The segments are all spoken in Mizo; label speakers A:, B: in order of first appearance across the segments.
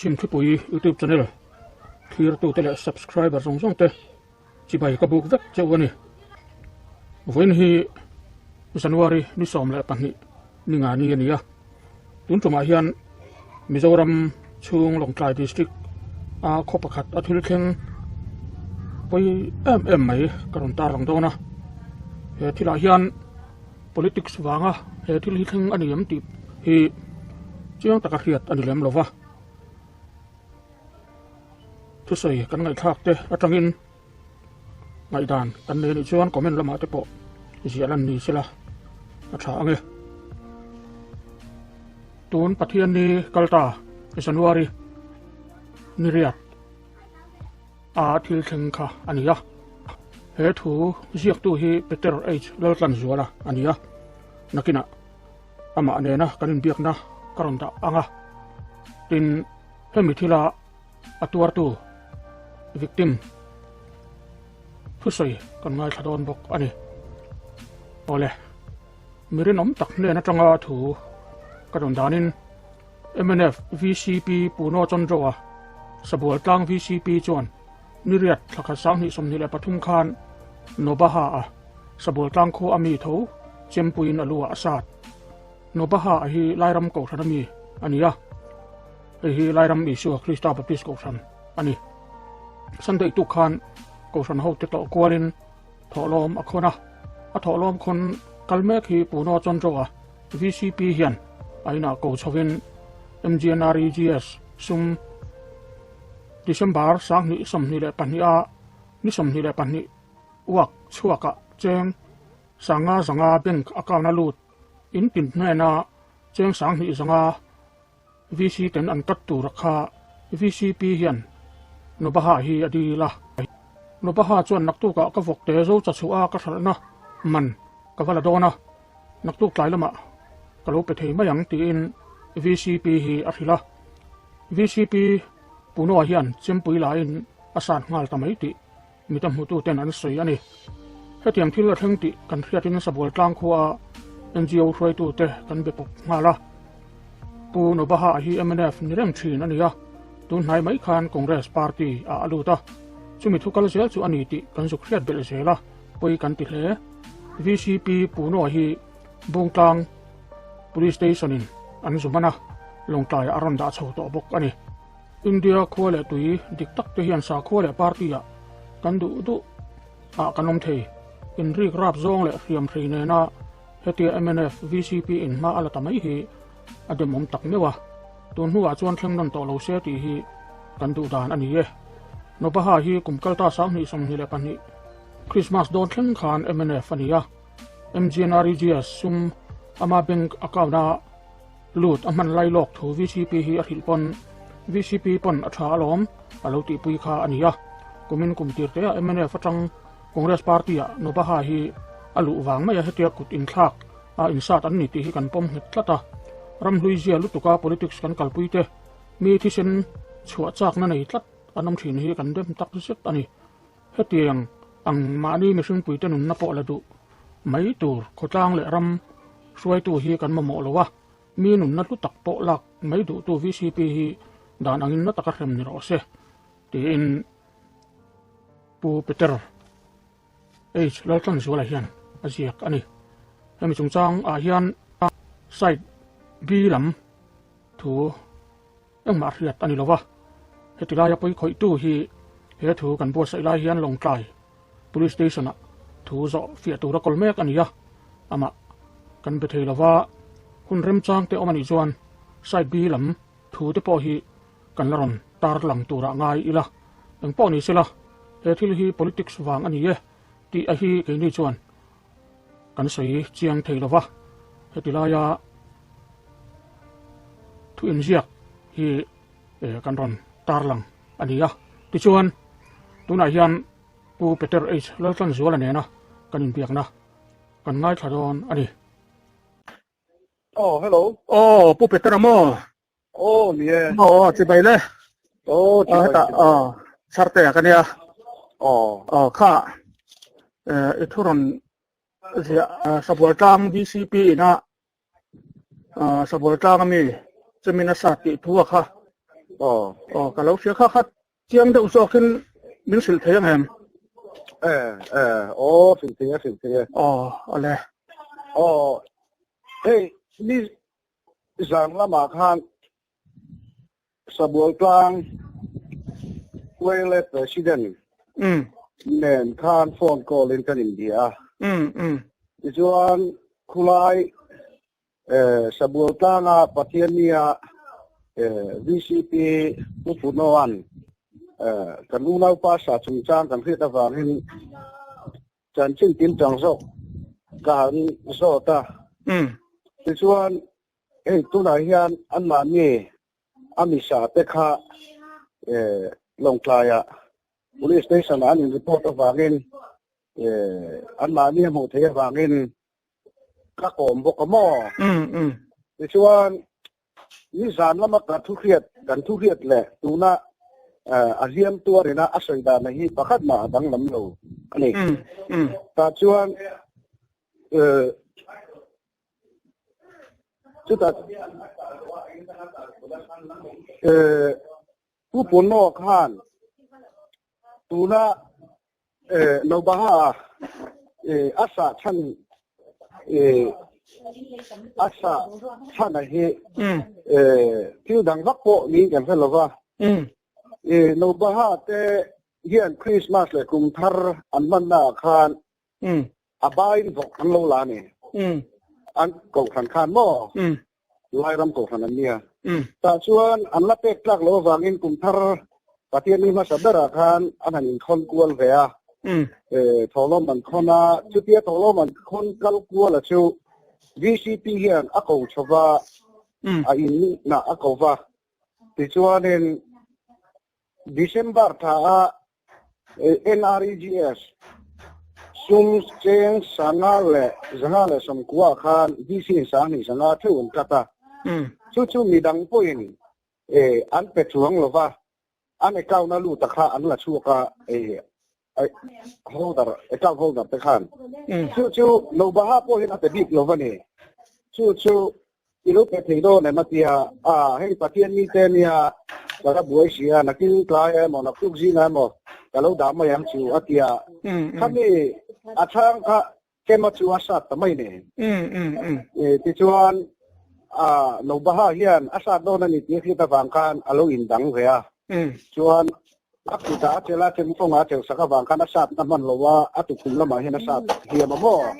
A: Chhimthupui YouTube channel thlirtute leh subscriber zawng zawng te chibai ka buk vek chauh a ni. Vawiin hi January ni 12 ni nga ni a ni a, tun tumah hian Mizoram chhung Lawngtlai district a khaw pakhat a thil thleng pawi em em mai ka rawn tarlang dawn a, he thilah hian politics vanga he thil hi thleng a ni em tih hi chiang taka hriat a ni lem lo va, thusawi kan ngaihthlak te atangin ngaihdan kan nei anih chuan comment lamah te pawh ziah lan ni sela a tha ang e. Tun Pathianni kal ta January ni riat a thil thleng kha a ni a. He thu ziaktu hi Peter H. Laltlanzuala a ni a. Nakinah amah nena kan inbiakna ka rawn dah ang a. Tin, hemi thila a tuartu victim thusawi kan ngaithla dawn bawk a ni. Awle, mi rinawm tak hnen atanga thu ka rawn danin mnf VCP Puno Chandroa Sabual tlang VCP chuan ni riat thla khat 2023 khan Nobaha a Sabual tlang khua a mi tho chempuiin a lu ah a sat. Nobaha a hi Lairam Kohhran a mi a ni a, hei hi Lairam Isua Krista Baptist Kohhran a ni. Sunday tuk khan Kohhran hote tlawh kualin thawhlawm a khawn a, a thawhlawm khawn kal mek hi Puno Chondro-a VCP hian a inah ko chhovin MGNREGS sum December 2022 a ni 22 uak chhuakah cheng sanga zanga bank account a lut in tin hnena cheng 2000 zanga VC ten an cut tur a kha VCP hian Nobaha hi a dil a. Nobaha chuan naktukah ka vawk te zo cha chhuah a ka hralhna man ka va la dawn a, naktuk tlai lamah ka lo pe thei mai ang tiin VCP hi a hrilh a. VCP Punoa hian chempui laiin a sat nghal ta mai tih mita hmutu ten an sawi a ni. Hetiang thil a thleng tih kan hriatin Sabual tlang khua NGO hruaitu te kan be pawp nghal a. Pu Nobaha hi mnf ni reng thin a ni a, tun hnai mai khan Congress party ah a lut a. Chumi thu kal zel chu a ni tih kan zuk hriat belh zel a, pawi kan ti hle. VCP Pu Noa hi Bungtlang Police Station in an zu hman a, Lawngtlai a rawn dah chho tawh bawk a ni. India khua leh tui dik tak te hian sakhua leh party ah kan duh duh ah kan awm thei. Inrik rap zawng leh hriam hrei nena hetia mnf VCP in hma a la ta mai hi a demawm tak meuh a. Tun hnuah chuan thleng nawn tawh lo se tih hi kan duh dan a ni e. Nobaha hi kum kalta 2022 Christmas dawn thleng khan mnf a ni a. MGNREGS sum ama bank account a Lut a hman lai lawk thu VCP hi a hrilh pawn VCP pawn a tha alawm a lo tihpui kha a ni a. Kumin kum tir te ah mnf atang Congress party ah Nobaha hi a luh vang mai a hetia kut inthlak a insat an ni tih hi kan pawm nghet tlat a. Ramhlui zia lutuka politics kan kalpui te mi thisen chhuah chakna nei tlat an awm thin hi kan dem tak zet a ni. Hetiang ang mahni mihringpuite nunna pawh la duh mai tur khawtlang leh ram hruaitu hi kan mamawh lo a, mi nunna hlu tak pawh lak mai duhtu VCP hi dan angin na taka hrem ni rawh se, tiin Pu Peter H. Laltlanzuala hian a ziak a ni. Hemi chungchang ah hian side B lam thu Engmah hriat a ni lo va, heti laia pawi khawihtu hi he thu kan buatsaih lai hian Lawngtlai Police Station-ah thu zawh fiah tura kawl mek a ni a, amah kan be thei lo va, hun remchang te awm a nih chuan side B lam thu te pawh hi kan la rawn tar lang turah ngai ila, engpawh ni sela he thil hi politics vang a ni e tih a hi keini chuan Kan sawi chiang thei lo va, heti laia thu inziak hi kan rawn tarlang a ni a. Tichuan, tunah hian Pu Peter H. Laltlanzuala nena kan inbiakna kan ngaithla dawn a ni.
B: Oh, hello.
A: Oh, Pu Peter a maw?
B: Oh, ni e.
A: Oh, chibai le.
B: Oh,
A: chibai. Heta, oh, charte ka nia.
B: Oh.
A: Oh, kha. Eh, i thu rawn zia Sabual tlang VCP ina Sabual tlang ami chemina sa tih thu a kha.
B: Aw.
A: Aw ka lo hria kha kha chiang deuh zawkin min hrilh thei ang em?
B: E e aw hrilh thei e hrilh thei e.
A: Aw awle.
B: Aw hei ni zan lamah khan Sabual tlang Wele President nen khan phone call in kan inbia a. Tichuan khulai Sabual tlanga Pathiannia VCP Pu Punoan kan unaupa sa chungchang kan hriat avangin chanchin kimchang zawk ka han zawt a. Tichuan hei tunah hian anmahni a misa te kha Lawngtlaiah Police Station ah an in report avangin anmahni a hmuh theih avangin ka kawm bawk a maw? Tichuan nizan lama ka thu hriat kan thu hriat leh tuna a hliam tuarina a sawi dana hi pakhat mah a danglam lo a ni. Tah chuan Chutah Pu Puno khan tuna Nobaha a sah chhan a sah chhan a hi thil dang vak pawh niin kan hre lova. Nobaha te hian Christmas leh kum thar an hmanna ah khan A bain vawk an lo la a ni. An kohhran khan maw? Lairam kohhran an nia. Tah chuan an la pek tlak loh avangin kum thar Pathian ni hmasa berah khan an han inkhawn kual ve a. Thawhlawm an khawn a, chutia thawhlawm an khawn kal kuala chu VCP hian a ko chho va, a inna a ko va. Tichuanin December thla a NREGS sum cheng sanga leh 190 ah khan DC in 20 500 theuh an cut a. Chu chu midang pawhin an pe chuang lo va, an account a lut a kha an la chhuak a, holder, account holder te khan. Chu chu Nobaha pawhin a pe bik lo va ni. Chu chu I lo pe thei dawn em a tia, a hei Pathian mi te nia ka la buai si a, nakin tlai emaw naktuk zingah emaw ka lo dah mai ang chu a tia, khami a chhang kha Kema chu a sat ta mai nen. Tichuan a Nobaha hian a sat dawn a ni tih a hriat avang khan a lo indang ve a, chuan A kutah a chelh a, chem kawngah a chelh sak avang khan a satna hman lo a, a tukhum lamah hian a sat hiam a maw?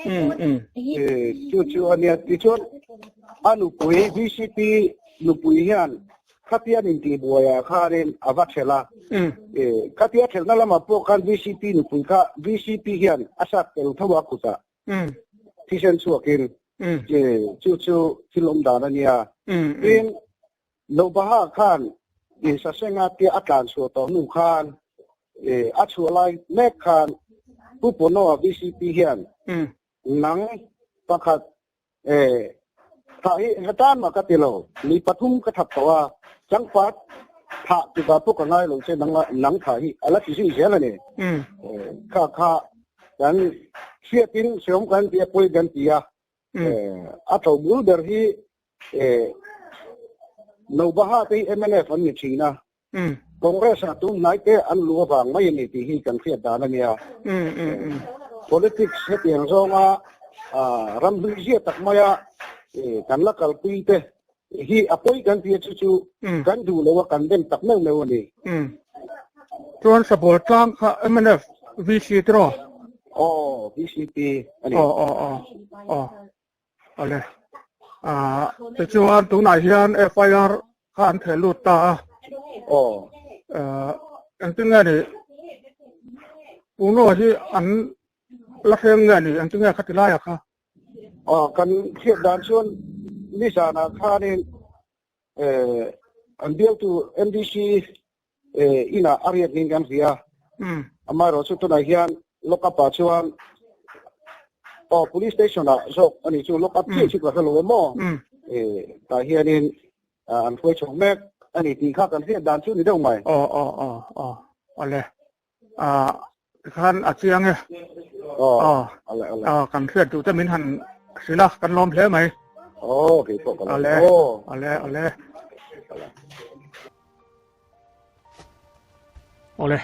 B: Chu chu a nia. Tichuan a nupui VCP nupui hian khatia an intihbuaiah khanin a va thelh a. Khatia thelhna lamah pawh khan VCP nupui kha VCP hian a sat tel tho a kutah thisen chhuakin. Chu chu thil awm dan a nia. Tin, Nobaha khan insasenga tia a tlan chhuah tawh hnu khan a chhuah lai mek khan Pu Punoa VCP hian nang pakhat thah hi heta mah ka ti lo, mi pathum ka thap tawh a, changpat thah tikah pawh ka ngai lo che nang thah hi a la ti zui zel a ni. Kha kha kan hriatin hreawm kan ti a, pawi kan ti a, A tlo bul ber hi Nobaha te hi mnf an ni thin a, Congress ah tun hnai te an lu avang mai a ni tih hi kan hriat dan a nia. Politics hetiang zawnga ram hlui zia tak maia kan la kalpui te hi a pawi kan tia chu chu kan duh lo a kan dem tak meuh meuh a ni.
A: Chuan Sabual tlang kha mnf VC tiraw?
B: Aw VCP a ni.
A: Aw aw aw aw awle. Ah tichuan tunah hian FIR kha an theh lut ta a.
B: Aw.
A: Ah engtin nge ni Puno hi an la hreng nge ni engtin nge kha ti laiah kha?
B: Aw kan hriat dan chuan nizanah khanin an bialtu MDC inah a riat niin kan hria. Amaherawh chu tunah hian lock up ah chuan aw police station ah zawk a nih chu lock up chiah chu ka hre lo em aw. Tah hianin an hruai chho mek a ni tih kha kan hriat dan chu ni deuh mai.
A: Aw aw aw aw awle. Ah tikhan a chiang e.
B: Aw ale ale.
A: Aw kan hriat duh te min han hrilh a kan lawm hle mai.
B: Aw kei pawh ka lawm.
A: Ale ale ale. Awle,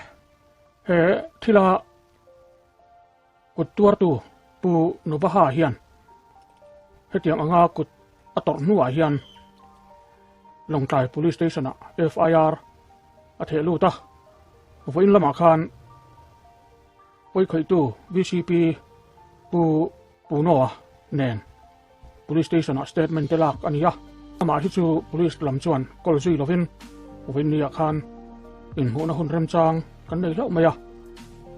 A: he thila kut tuartu Pu Nubaha hian hetiang anga kut a tawrh hnuah hian Lawngtlai Police Station-ah FIR a theh lut a, vawiin lamah khan pawikhawihtu VCP Pu Punoa nen Police Station-ah statement te lak a ni a, amah hi chu Police lam chuan kawl zui lovin vawiin niah khan inhmuhna hun remchang kan nei hlauh mai a,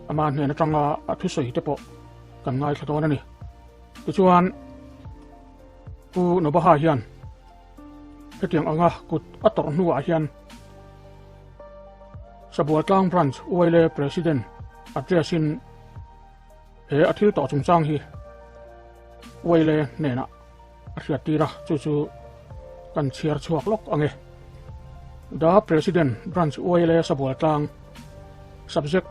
A: ama hnen atanga a thusawi te pawh kan ngaithla dawn a ni. Tichuan, Pu Nobaha hian hetiang anga kut a tawrh hnuah hian Sabualtlang Branch YLA President address-in He a thil tawh chungchang hi Uaile hnenah a hriattir a, chu chu kan chhiar chhuak lawk ang e. The President Branch Uaile Sabual Tlang Subject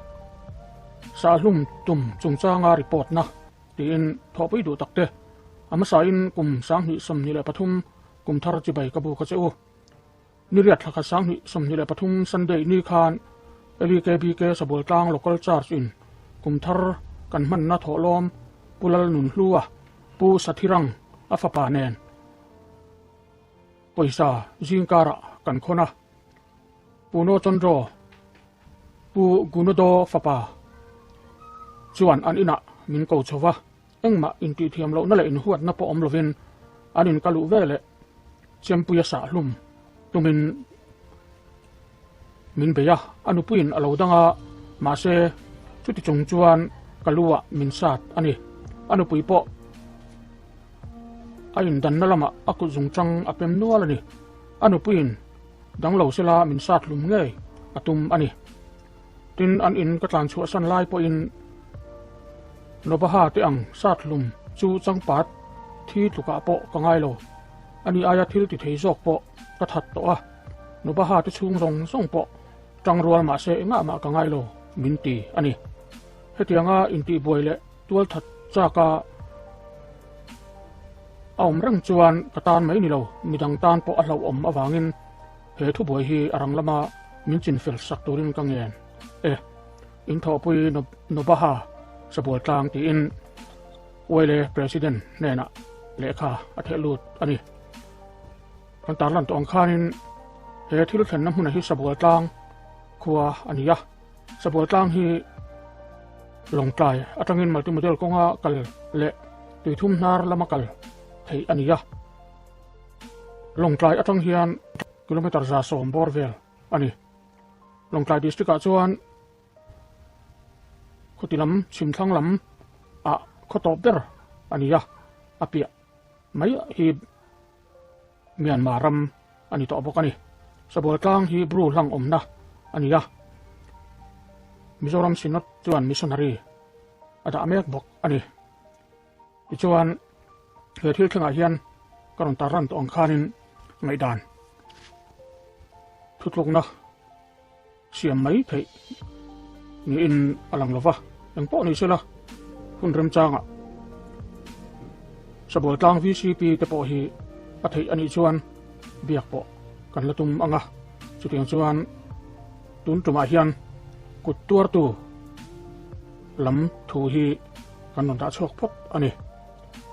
A: Sahlum tum chungchanga report na tiin thawhpui duh takte a hmasain kum 2023 kum thar chibai ka bu ka che u. Ni riat thla khat 2023 Sunday ni khan LEKBK Sabual Tlang Local Church in kum thar kan hmanna thawhlawm Pu Lal Nunhlua, Pu Sathirang a fapa nen pawisa zingkarah kan khawn a. Pu No Chandro, Pu Gunodo fapa chuan an inah min ko chho va. Engmah intihthiam lohna leh inhuatna pawh awm lovin an inka luh ve leh Chempuia sah hlum tumin min bei a, a nupuiin a lo dang a, mahse chuti chung chuan ka lu ah min sat a ni. A nupui pawh a indanna lamah a kut zungchang a pem nual a ni. A nupuiin dang lo sela min sat hlum ngei a tum a ni. Tin, an in ka tlan chhuahsan lai pawhin Novaha te ang sat hlum chu changpat thi tlukah pawh ka ngai lo. Ani aia thil ti thei zawk pawh ka that tawh a, Novaha te chhung zawng zawng pawh tangrual mahse engah mah ka ngai lo min ti a ni. Hetianga intihbuai leh tualthat chaka a awm reng chuan ka tan mai ni lo, midang tan pawh a hlauhawm avangin He thubuai hi a rang lama min chinfel sak turin ka ngen e, in thawhpui Nobaha Sabual tlang tiin Uaile President hnenah lehkha a theh lut a ni. Kan tarlan tawh ang khanin he thil thlenna hmuna hi Sabual tlang khua a ni a, Sabual tlang hi Lawngtlai atangin multimodal kawnga kal leh tuithum hnar lama kal theih a ni a. Lawngtlai atang hian kilometer 110 bawr vel a ni. Lawngtlai district ah chuan khawti lam chhimthlang lam ah khaw tawp ber a ni a, a piah mai hi Myanmar ram a ni tawh bawk a ni. Sabual tlang hi Bru hlang awmna a ni a, Mizoram Synod chuan missionary a dah mek bawk a ni. Tichuan, he thil thlengah hian ka rawn tar ran tawh ang khanin ngaihdan thutlukna siam mai theih niin a lang lo va, engpawh ni sela hun remchangah Sabual tlang VCP te pawh hi a theih a nih chuan biak pawh kan la tum ang a, chutiang chuan tun tumah hian kut tuartu lam thu hi kan rawn dah chhuak phawt a ni.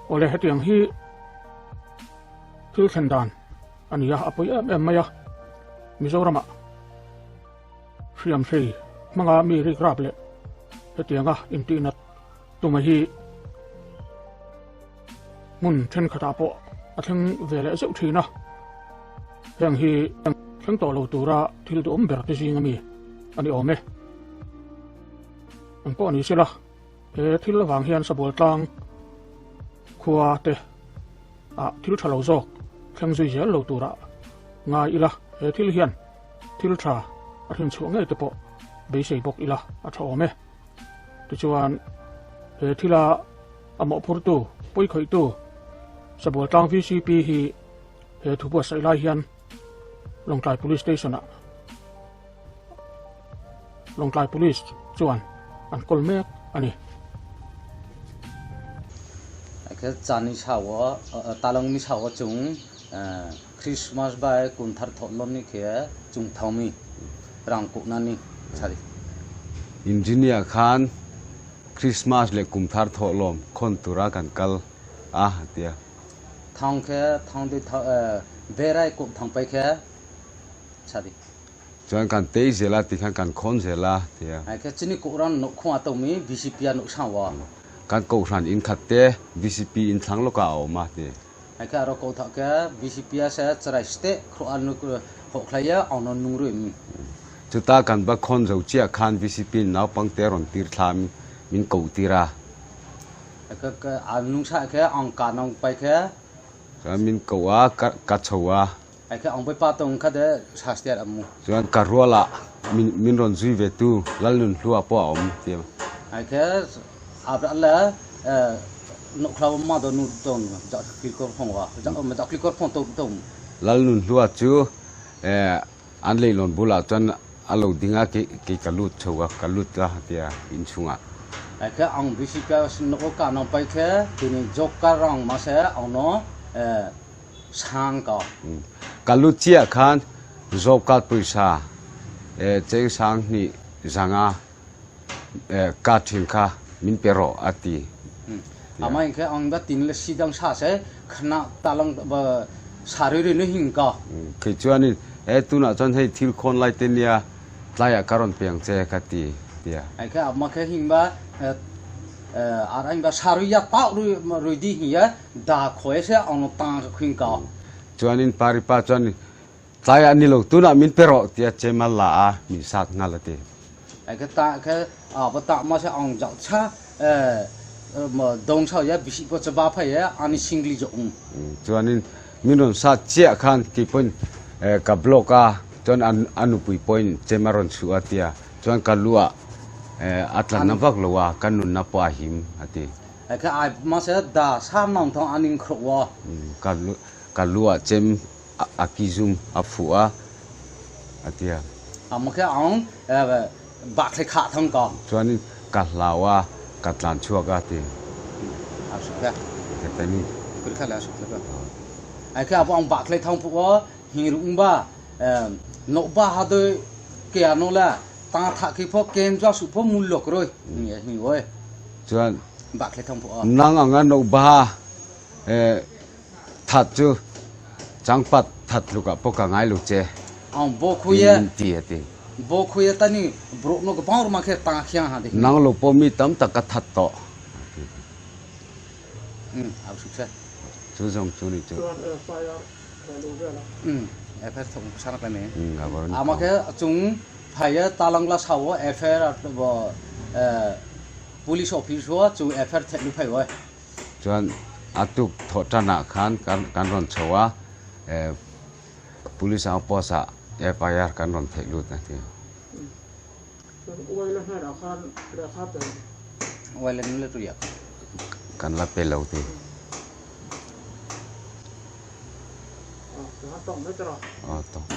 A: Awle hetiang hi thil thlen dan a ni a, a pawi em em mai a. Mizoramah hriam hrei hmanga mi rik rap leh hetianga intihnat tuma hi hmun thenkhatah pawh a thleng ve leh zeuh thin a. Heng hi thleng tawh lo tura thil duhawm ber te zing ami a ni awm e. Ang pawh ni sela. He thil avang hian Sabual tlang khua te ah thil tha lo zawk thleng zui zel lo turah ngai ila, he thil hian thil tha a hrin chhuah ngei te pawh beisei bawk ila a tha awm e. Tichuan he thila a mawhphurtu, pawikhawihtu Sabual tlang VCP hi he thu buatsaih lai hian Lawngtlai Police Station ah Lawngtlai Police chuan an kawl mek a ni.
C: Chan chau talong mi chau chung Christmas bai kun thar thot lon ni khe chung thau mi rang ku na ni chari.
D: Engineer khan Christmas leh kum thar thawhlawm khawn tura kan kal a a ti a.
C: Thang khe thang dui berai kawh thang pai khe cha di.
D: Chuan kan tei zel a tikhan kan khawn zel a ti a.
C: Ai khe chini kohhran noh khung a tomi VCP a noh sang wa.
D: Kan kohhran in khat te VCP in thlang lawkah a awm a ti.
C: Ai khe aro koh thah khe VCP a se charai ste khro an hawh khlai a ong non nung rui mi.
D: Chuta kan va khawn zo chiah khan VCP in naupang te rawn tir thla min koh tir a.
C: Ai khe an nung sa khe ong ka nong pai khe.
D: Chuan min koh a ka chho a.
C: Ai khe ong pai pa tong kha de sa stiar amu.
D: Chuan ka rualah min min rawn zui ve tu Lalnunhlua pawh a awm ti a.
C: Ai khe abra le nokhlau ma do nu ton ja kli kor phong wa ja ja kli kor phong to tom.
D: Lalnunhlua chu an leilawn bulah chuan a lo ding a kei kei ka lut chho a ka lut a tia inchhungah.
C: Ai khe ang bisi ka no ka nong pai khe tuni jok ka rang ma se ang no sang ka.
D: Ka lut chiah khan job card pawisa cheng sang hnih zanga ka thin kha min pe rawh a ti.
C: Amah in khe ang ba tin le si dang sa se khana talang ba sari ri nu hing ka.
D: Kei chuanin e tunah chuan hei thil khawn lai te nia tlaiah ka rawn piang che ka ti tia.
C: Ai khe amah khe hing ba ar anh ba sari ya tau rui rui di hi ya da khoi se ang tang ka khwing ka.
D: Chuanin paripa chuan Tlai ah ni lo tunah min pe rawh tiah cem a la a min sat hngal a ti.
C: Ai ka ta kha a ba ta ma se ong jao cha ma dong chao ya bisi po cha ba phai ya ani singli jo um.
D: Chuanin min rawn sat chiah khan keipawn ka block a chuan a nupui pawhin cem a rawn chhuh a tia chuan ka lu ah a tla na vak lo a ka nunna pawh a him a ti.
C: Ai kha ai ma se da sam nong thong aning khro wa.
D: Ka ka lu ah cem a ki zum a fuh a a ti a.
C: Amah khi aung bak thlei khah thang ko.
D: Chuanin ka hlau a ka tlan chhuak a ti.
C: A suk kha.
D: Ka tani.
C: Kuri kha le a suk kha. Ai khi abu ang bak thlei thang pu o hi rung ba no ba ha doi ke ano la ta tha khi pho kem ja su pho mul lok roi hi hi oi.
D: Chuan
C: bak thlei thang pu o.
D: Nang anga no ba That chu changpat that tluk ah pawh ka ngai lo che. Min ti a ti. Nang lo pawh mi tam tak ka that tawh a ti. Chu zawng chu ni chu. Chuan a tuk thawh tanah khan kan rawn chho a, Police outpost ah FIR kan rawn theih lut a ti.
A: Chuan uaila hnenah khan lehkha pe ang.
C: Uaila nu le tuiah khan.
D: Kan la pe lo ti.
A: Aw, tawng mai tawh.
D: Aw, tawng.